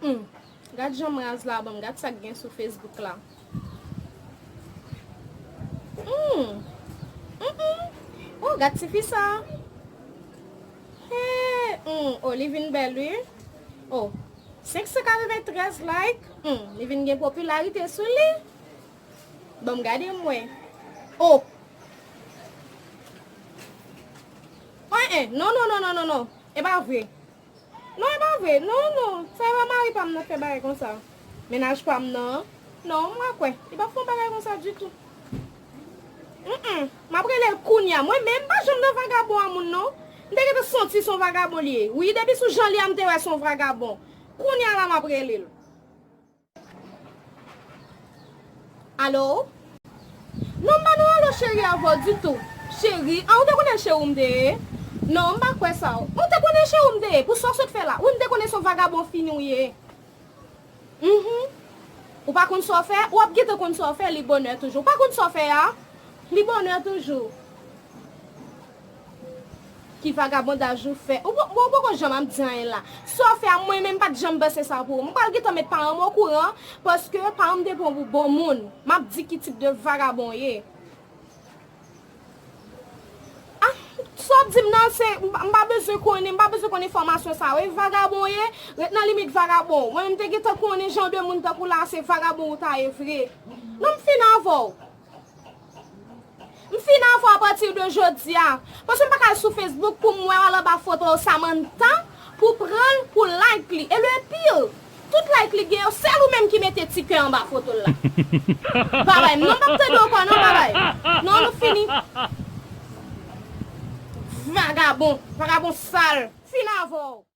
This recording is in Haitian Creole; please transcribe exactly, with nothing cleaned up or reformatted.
Hmm. Gad jan m raz la, bon, gad sa k gen sou Facebook la. Hmm. Mm-mm. Oh, gad tifi sa. Hey, hmm. Oh, li vin bèl, wi. Oh, senk san katreventrèz like. Hmm. Li vin gen popilarite sou li. Bon, m gade m wè. Oh. Oh, eh, non, non, non, non, non, non. E pa vre. Non, e pa vre. Non, non. Sa e pa mari pa m nan k fè bagay konsa. Mennaj pa m nan. Non, m pa kwè. Li p ap fè yon bagay konsa ditou. Mm-mm. M ap rele l kounye a. Mwen menm, m pa janm nan vagabon a moun, non. M te gentan santi se yon vagabon li ye. Wi, depi sou jan li a, m te wè se yon vagabon. Kounye a la, m ap rele l. Alo? Non, m pa nan alo cheri avè w ditou. Cheri? Ah, ou te konnen cheri w m te ye? Non, m pa kwè sa. Ou te konnen cheri w m te ye? Pou sa w sot fè la? Wi, m te konnen se yon vagabon fini w ye. Mhm. Ou pa konn sa w fè? W ap gentan konn sa w fè, li bonè toujou. Ou pa konn sa w fè a? Li bonè toujou. Ki vagabondaj ou fè? Ou po-, bon, ou poko janm ap di anyen la. Sa w fè a, mwen menm pa t janm panse sa pou ou. M pral gentan met paran m okouran, paske paran m te pran w pou bon moun. M ap di ki tip de vagabon w ye. Ah, sa w ap di m nan, se, m pa, m pa bezwen konnen, m pa bezwen konn enfòmasyon sa yo. E vagabon w ye, ret nan limit vagabon. Mwen menm te gentan konnen jan de moun tankou w la, se vagabon ou ta ye vre. Non, m fin avè w. M fin avè w apati de jodi a. Paske m pa ka al sou Facebook pou m wè w al anba foto Samantha, pou pran l, pou like li. E le pire, tout like li gen yo, sèl ou menm ki mete ti kè anba foto l la. Babay, m non, m p ap tande w ankò non, babay. Non, nou fini. Vagabon, vagabon sal. Fin avè w.